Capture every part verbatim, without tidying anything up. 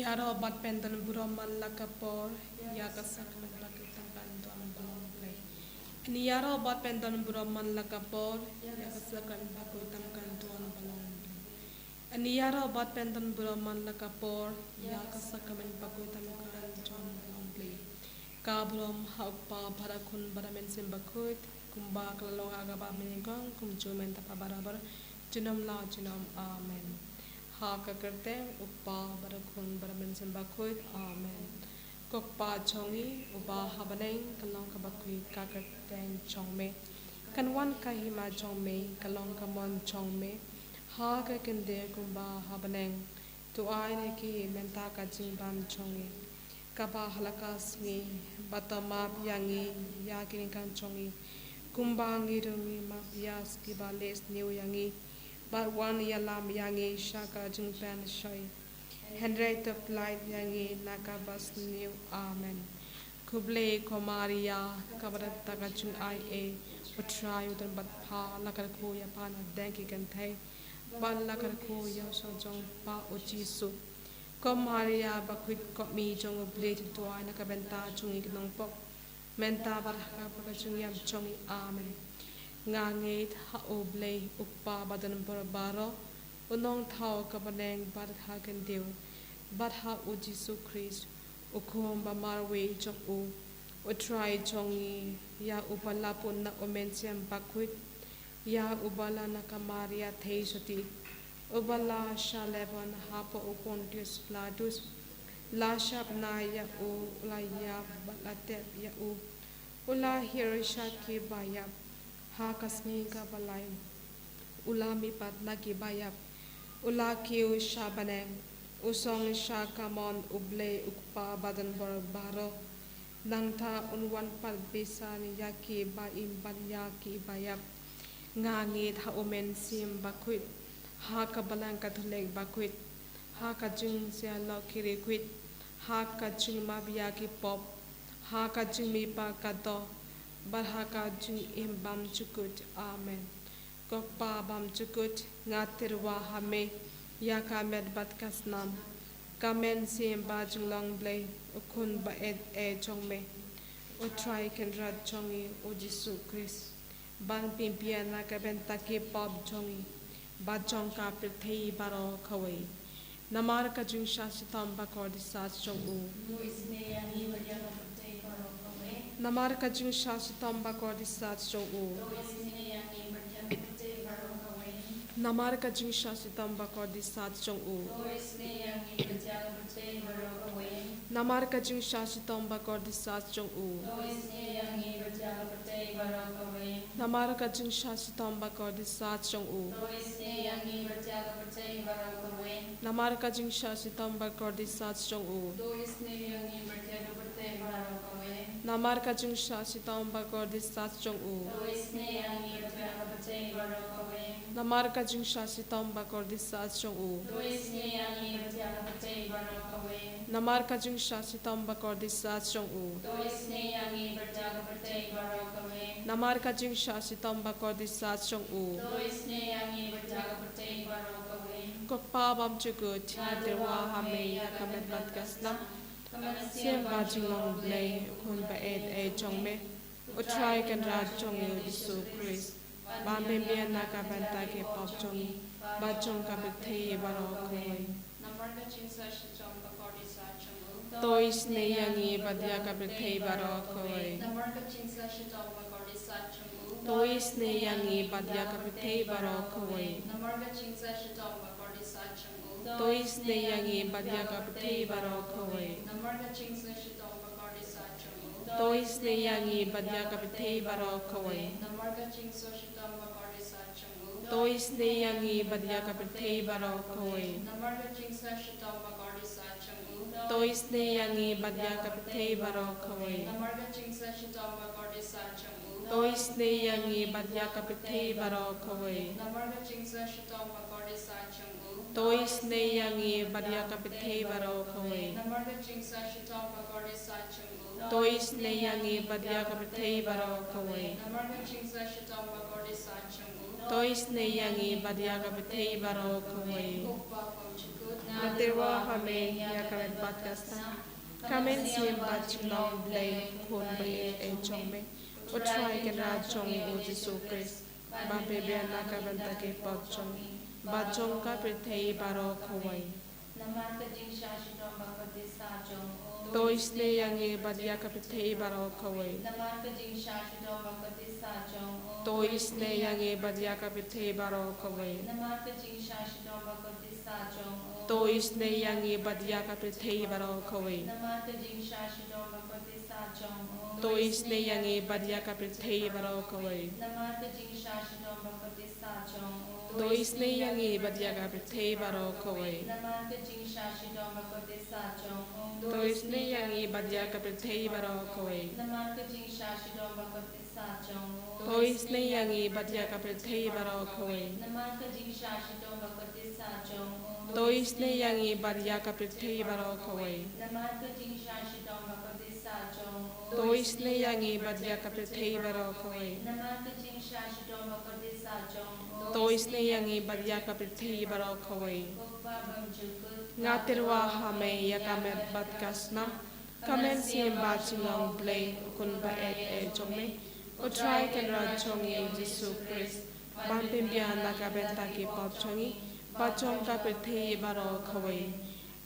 Ïaroh bad pyndon burom man la ka por ïa ka sakramen bakhuid tam kan duwan ba long Blei. Ïaroh bad pyndon burom man la ka por ïa ka sakramen bakhuid tam kan duwan ba long Blei. Ïaroh bad pyndon burom man la ka por ïa ka sakramen bakhuid tam kan duwan ba long Blei. Ka burom ha u Kpa bad ha u Khun bad ha u Mynsiem Bakhuid, kumba ka la long ha kaba nyngkong, kumjuh mynta bad barabor, junom la junom. Amen. Ha ka kyrteng u Kpa bad u Khun bad ha u Mynsiem Bakhuid. Amen. Ko Kpa jong ngi uba ha bneng, ka long kaba khuid ka kyrteng jong me. Kan wan ka hima jong me, ka long ka mon jong me ha ka khyndiat kumba ha bneng. To ai ïa ngi mynta ka jingbam jong ngi kaba ha la ka sngi, bad to map ïa ngi ïa ki nongkren jong ngi, kumba ngi ruh ngi map ïa kiba leh sniew ïa ngi. Bad wat ïalam ïa ngi sha ka jingpynshoi, hynrei to pyllait ïa ngi na kaba sniew. Amen. Khublei ko Maria, kaba don ka jingai ei, u Trai u don bad pha, la ka dei kyrkhu ïa pha na pdeng ki kynthei, bad la ka dei kyrkhu ïa u sawjong pha u Jisu. Ko Maria bakhuid, ko Kmie jong u Blei, to duwai na ka bynta jong ngi ki nongpop, mynta bad ha ka por ka jingïap jong ngi. Amen. Nga ngeit ha u Blei u Kpa ba don bor baroh, u nongthaw ka bneng bad ha ka khyndiat, bad ha u Jisu Khrist, u Khun ba marwei jong u, u Trai jong ngi, ïa uba la pun na u Mynsiem Bakhuid, ïa uba la na ka Maria theisotti, uba la shah lehbeiñ hapoh u Pontius Pilatus, la shah bnai ïa u, u la ïap bad la tep ïa u, u la hiar sha kiba ïap, ha ka sngi kaba lai u la mihpat na kiba ïap, u la kiew sha bneng, u shong sha kamon u Blei u Kpa ba don bor baroh. Nangta un wan pat bishar ïa kiba im bad ïa kiba ïap. Nga ngeit ha u Mynsiem Bakhuid, ha ka Balang Katholik bakhuid, ha ka jingïasyrdoh ki riewkhuid, ha ka jingmap ïa ki pop, ha ka jingmihpat ka doh, bad ha ka jingim bymjukut. Amen. Ko Kpa bymjukut, nga tyrwa ha me ïa ka met bad ka snam. Ka Mynsiem Bajinglong Blei, u Khun ba ïeit ei jong me, u Trai Kynrad jong ngi u Jisu Khrist, ban pynbiang na ka bynta ki pop jong ngi bad jong ka pyrthei baroh kawei. Namar ka jingshah shitom bakordit sah jong u. Namar ka jingshah shitom bakordit sah jong u. Namar ka jingshah shitom bakordit sah jong u. Namar ka jingshah shitom bakordit sah jong u. Namar ka jingshah shitom bakordit sah jong u. Namar ka jingshah shitom bakordit sah jong u. Namar ka jingshah shitom bakordit sah jong u. Namar ka jingshah shitom bakordit sah jong u. Namar ka jingshah shitom bakordit sah jong u. Namar ka jingshah shitom bakordit sah jong u. Ko Kpa bymjukut, nga tyrwa ha me ïa ka met bad ka snam. Ka Mynsiem Bajinglong Blei, u Khun ba ïeit ei jong me, u Trai Kynrad jong ngi u Jisu Khrist, ban pynbiang na ka bynta ki pop jong ngi bad jong ka pyrthei baroh kawei. Namar ka jingshah shitom bakordit sah jong u. To isynei ïa ngi bad ïa ka pyrthei baroh kawei. Namar ka jingshah shitom bakordit sah jong u. To isynei ïa ngi bad ïa ka pyrthei baroh kawei. Namar ka jingshah shitom bakordit sah jong u. To isynei ïa ngi bad ïa ka pyrthei baroh kawei. Namar ka jingshah shitom bakordit sah jong u. To isynei ïa ngi bad ïa ka pyrthei baroh kawei. Namar ka jingshah shitom bakordit sah jong u. To isynei ïa ngi bad ïa ka pyrthei baroh kawei. Namar ka jingshah shitom bakordit sah jong u. To isynei ïa ngi bad ïa ka pyrthei baroh kawei. Namar ka jingshah shitom bakordit sah jong u. To isynei ïa ngi bad ïa ka pyrthei baroh kawei. Namar ka jingshah shitom bakordit sah jong u. To isynei ïa ngi bad ïa ka pyrthei baroh kawei. Namar ka jingshah shitom bakordit sah jong u. To isynei ïa ngi bad ïa ka pyrthei baroh kawei. Namar ka jingshah shitom bakordit sah jong u. To isynei ïa ngi bad ïa ka pyrthei baroh kawei. Nga tyrwa ha me ïa ka met bad ka snam. Ka mynsiem bad jinglong Blei, Khun ba ïeit eh jong me. U Trai Kynrad jong ngi u Jisu Khrist. Ban pynbiang na ka bynta ki pop jong ngi bad jong ka pyrthei baroh kawei. Namar ka jingshah shitom bad ka kordit sah jong u. To isynei ïa ngi bad ïa ka pyrthei baroh kawei. Namar ka jingshah shitom bad ka kordit sah jong u. To isynei ïa ngi bad ïa ka pyrthei baroh kawei. Namar ka jingshah shitom bad ka kordit sah jong u. To isynei ïa ngi bad ïa ka pyrthei baroh kawei. Namar ka jingshah shitom bad ka kordit sah jong u. To isynei ïa ngi bad ïa ka pyrthei baroh kawei. Namar ka jingshah shitom bad ka kordit sah jong u. To isynei ïa ngi bad ïa ka pyrthei baroh kawei. Namar ka jingshah shitom bad ka kordit sah jong u. To isynei ïa ngi bad ïa ka pyrthei baroh kawei. Namar ka jingshah shitom bad ka kordit sah jong u. To isynei ïa ngi bad ïa ka pyrthei baroh kawei. Namar ka jingshah shitom bad ka kordit sah jong u. To isynei ïa ngi bad ïa ka pyrthei baroh kawei. Namar ka jingshah shitom bad ka kordit sah jong u. To isynei ïa ngi bad ïa ka pyrthei baroh kawei. Namar ka jingshah shitom bad ka kordit sah jong u. To isynei ïa ngi bad ïa ka pyrthei baroh kawei. Ko Kpa bymjukut. Nga tyrwa ha me ïa ka met bad ka snam. Ka mynsiem bad jinglong Blei, u Khun ba ïeit eh jong me. U Trai Kynrad jong ngi u Jisu Khrist. Ban pynbiang na ka bynta ki pop jong ngi bad jong ka pyrthei baroh kawei.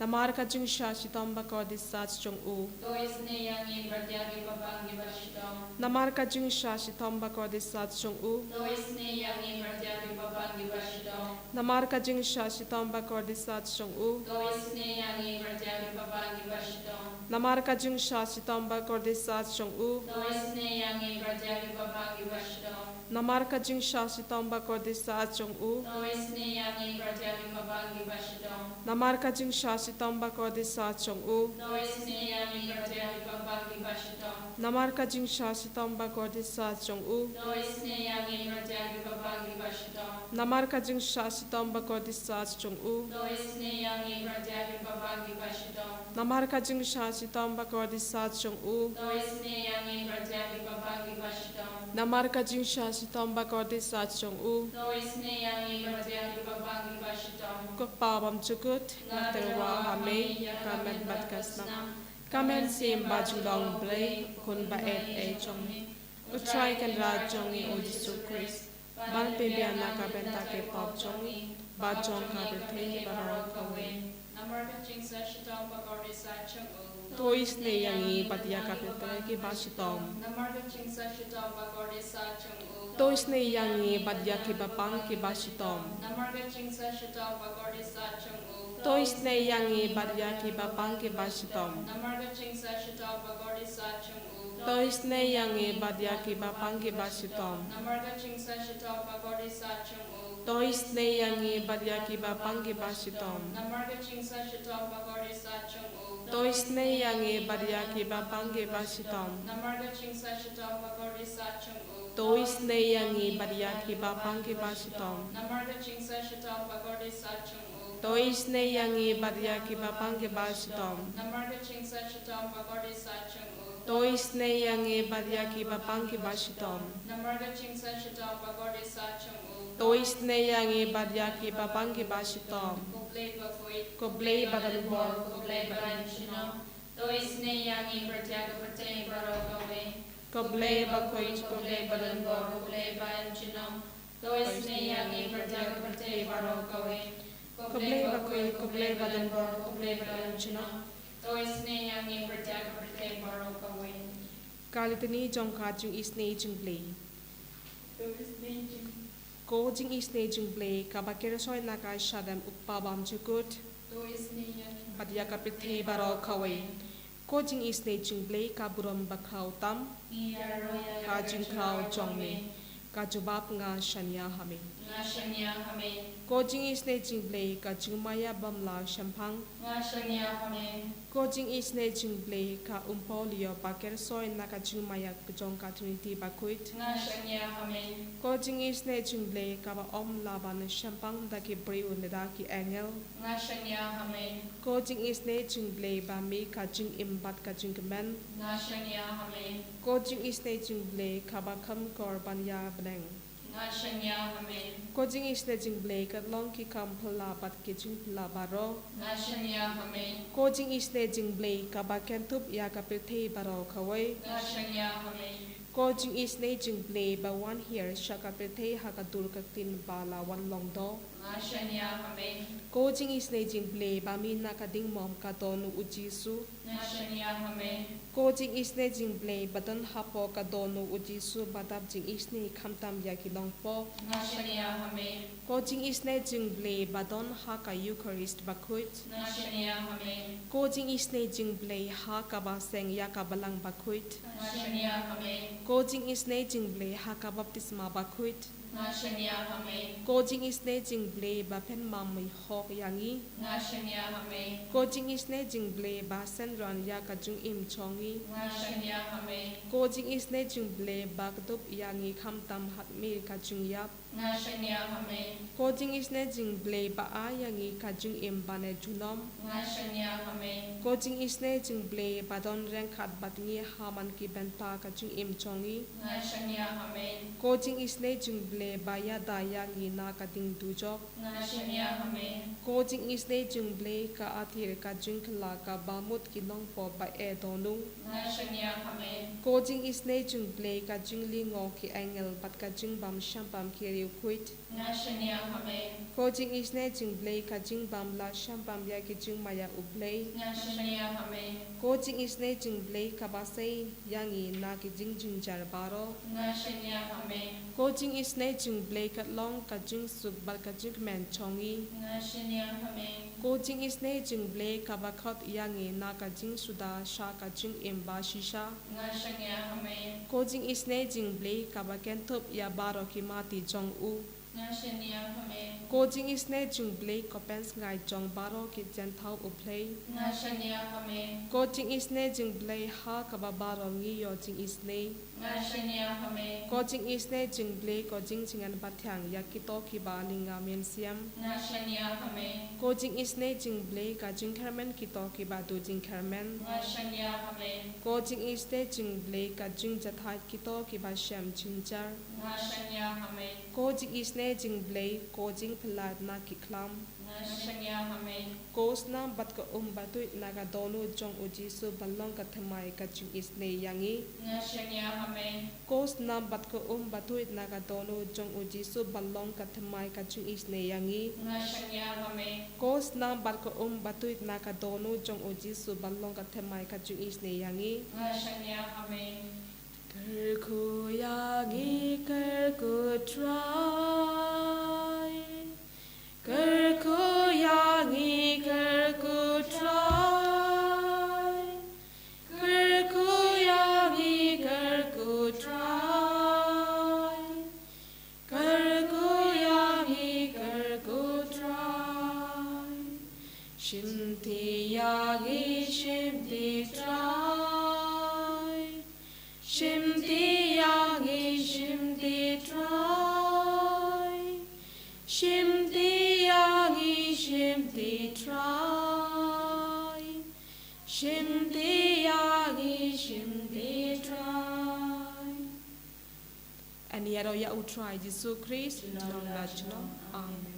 Namar ka jingshah shitom bad ka kordit sah jong u. To isynei ïa ngi bad ïa ki bapang ki bashitom. Namar ka jingshah shitom bad ka kordit sah jong u. To isynei ïa ngi bad ïa ki bapang ki bashitom. Namar ka jingshah shitom bad ka kordit sah jong u. To isynei ïa ngi bad ïa ki bapang ki bashitom. Namar ka jingshah shitom bad ka kordit sah jong u. To isynei ïa ngi bad ïa ki bapang ki bashitom. Namar ka jingshah shitom bad ka kordit sah jong u. To isynei ïa ngi bad ïa ki bapang ki bashitom. Namar ka jingshah shitom bad ka kordit sah jong u. To isynei ïa ngi bad ïa ki bapang ki bashitom. Namar ka jingshah shitom bad ka kordit sah jong u. To isynei ïa ngi bad ïa ki bapang ki bashitom. Namar ka jingshah shitom bad ka kordit sah jong u. To isynei ïa ngi bad ïa ki bapang ki bashitom. Namar ka jingshah shitom bad ka kordit sah jong u. To isynei ïa ngi bad ïa ki bapang ki bashitom. Namar ka jingshah shitom bad ka kordit sah jong u. To isynei ïa ngi bad ïa ki bapang ki bashitom. Ko Kpa bymjukut, nga tyrwa ha me ïa ka met bad ka snam. Ka mynsiem bad jinglong Blei, u Khun ba ïeit eh jong me. U Trai Kynrad jong ngi u Jisu Khrist. Ban pynbiang na ka bynta ki pop jong ngi bad jong ka pyrthei baroh kawei. Namar ka jingshah shitom bad ka kordit sah jong u. To isynei ïa ngi bad ïa ka pyrthei ki bashitom. Namar ka jingshah shitom bad ka kordit sah jong u. To isynei ïa ngi bad ïa ki bapang ki bashitom. Namar ka jingshah shitom bad ka kordit sah jong u. To isynei ïa ngi bad ïa ki bapang ki bashitom. Namar ka jingshah shitom bad ka kordit sah jong u. To isynei ïa ngi bad ïa ki bapang ki bashitom. Namar ka jingshah shitom bad ka kordit sah jong u. To isynei ïa ngi bad ïa ki bapang ki bashitom. Namar ka jingshah shitom bad ka kordit sah jong u. To isynei ïa ngi bad ïa ki bapang ki bashitom. Namar ka jingshah shitom bad ka kordit sah jong u. To isynei ïa ngi bad ïa ki bapang ki bashitom. Namar ka jingshah shitom bad ka kordit sah jong u. To isynei ïa ngi bad ïa ki bapang ki bashitom. Namar ka jingshah shitom bad ka kordit sah jong u. To isynei ïa ngi bad ïa ki bapang ki bashitom. Namar ka jingshah shitom bad ka kordit sah jong u. To isynei ïa ngi bad ïa ki bapang ki bashitom. Ko Blei bakhuid. Ko Blei badonbor, ko Blei balang junom. To isynei ïa ngi bad ïa ka pyrthei baroh kawei. Ko Blei bakhuid, ko Blei badonbor, ko Blei balang junom. To isynei ïa ngi bad ïa ka pyrthei baroh kawei. Ko Blei bakhuid, ko Blei badonbor, ko Blei balang junom. To isynei ïa ngi bad ïa ka pyrthei baroh kawei. Ka Litany jong ka jingisynei jong U Blei. To isynei jong Ko jingisynei jong U Blei, kaba kyrshoi na ka shadem, U Kpa bymjukut. To isynei ïa ngi. Bad ïa ka pyrthei baroh kawei. Ko jingisynei jong U Blei, ka burom bakhraw tam. Ngi ïaroh ïa ka jingkhraw jong me. Ka jubab, nga shaniah ha me. Nga shaniah ha me. Ko jingisynei jong U Blei, ka jingmaïa bym lah shemphang. Nga shaniah ha me. Ko jingisynei jong U Blei, ka umpoh lyiur ba kyrshoi na ka jingmaïa jong ka Trinity bakhuid. Nga shaniah ha me. Ko jingisynei jong U Blei, kaba ym lah ban shemphang da ki briew ne da ki angel. Nga shaniah ha me. Ko jingisynei jong U Blei, ba mih ka jingim bad ka jingkmen. Nga shaniah ha me. Ko jingisynei jong U Blei, kaba kham kor ban ïa bneng. Nga shaniah ha me. Ko jingisynei jingblei, ka long ki kam phylla bad ki jingphylla baroh. Nga shaniah ha me. Ko jingisynei jingblei, kaba kynthup ïa ka pyrthei baroh kawei. Nga shaniah ha me. Ko jingisynei jingblei, ba wan hiar sha ka pyrthei ha ka dur ka ktien ba la wan long doh. Nga shaniah ha me. Ko jingisynei jingblei, ba mih na ka ding mom ka Dohnud u Jisu. Nga shaniah ha me. Ko jingisynei jingblei, ba don hapoh ka Dohnud u Jisu, ba dap jingisynei khamtam ïa ki longpop. Nga shaniah ha me. Ko jingisynei jingblei, ba don ha ka Eukharist bakhuid. Nga shaniah ha me. Ko jingisynei jingblei, ha kaba seng ïa ka Balang bakhuid. Nga shaniah ha me. Ko jingisynei jingblei, ha ka baptisma bakhuid. Nga shaniah ha me. Ko jingisynei jingblei, ba pynmih hok ïa ngi. Nga shaniah ha me. Ko jingisynei jingblei, ba synran ïa ka jingim jong ngi. Nga shaniah ha me. Ko jingisynei jingblei, ba kdup ïa ngi khamtam ha khmih ka jingïap. Nga shaniah ha me. Ko jingisynei jingblei, ba ai ïa ngi ka jingim bymjukut. Nga shaniah ha me. Ko jingisynei jingblei, ba don ryngkat bad ngi ha man ki bynta ka jingim jong ngi. Nga shaniah ha me. Ko jingisynei jingblei, ba ïada ïa ngi na ka ding dujok. Nga shaniah ha me. Ko jingisynei jingblei, ka athir ka jingkylla kaba mut ki longpop ba eh dohnud. Nga shaniah ha me. Ko jingisynei jingblei, ka jinglyngngoh ki angel bad ka jingbym shemphang ki riewkhuid. Nga shaniah ha me. Ko jingisynei jingblei, ka jingbym lah shemphang ïa ki jingmaïa u Blei. Nga shaniah ha me. Ko jingisynei jingblei, kaba sei ïa ngi na ki jingjynjar baroh. Nga shaniah ha me. Ko jingisynei jingblei, ka long ka jingsuk bad ka jingkmen jong ngi. Nga shaniah ha me. Ko jingisynei jingblei, kaba khot ïa ngi na ka jingsuda sha ka jingim bashisha. Nga shaniah ha me. Ko jingisynei jingblei, kaba kynthup ïa baroh ki mati jong u. Nga shaniah ha me. Ko jingisynei jingblei, ko pynsngew jong baroh ki jingthaw u Blei. Nga shaniah ha me. Ko jingisynei jingblei, ha kaba baroh ngi ïoh jingisynei. Nga shaniah ha me. Ko jingisynei jingblei, ko jingjngai bathiang ïa kito kiba lynga mynsiem. Nga shaniah ha me. Ko jingisynei jingblei, ka jingkyrmen kito kiba duh jingkyrmen. Nga shaniah ha me. Ko jingisynei jingblei, ka jingjahthait kito kiba shem jynjar. Nga shaniah ha me. Ko jingisynei jingblei, ko jingpyllait na ki khlam. Nga shaniah ha me. Ko snam bad ka um batuid na ka Dohnud jong u Jisu, ba long ka thymmai ka jingisynei ïa ngi. Nga shaniah ha me. Ko snam bad ka um batuid na ka Dohnud jong u Jisu, ba long ka thymmai ka jingisynei ïa ngi. Nga shaniah ha me. Ko snam bad ka um batuid na ka Dohnud jong u Jisu, ba long ka thymmai ka jingisynei ïa ngi. Nga shaniah ha me. Kyrkhu ïa ngi, kyrkhu Trai. Kyrkhu ïa ngi, kyrkhu Trai. Kyrkhu ïa ngi, kyrkhu Trai. Kyrkhu ïa ngi, kyrkhu Trai. Shimti ïa ngi, shimti Trai. Shimti ïa ngi, shimti Trai. Shimti ïa ngi, shimti Trai. Shimti ïa ngi, shimti Trai. Yn ïaroh ïa u Trai Jisu Khrist, junom la junom. Amen.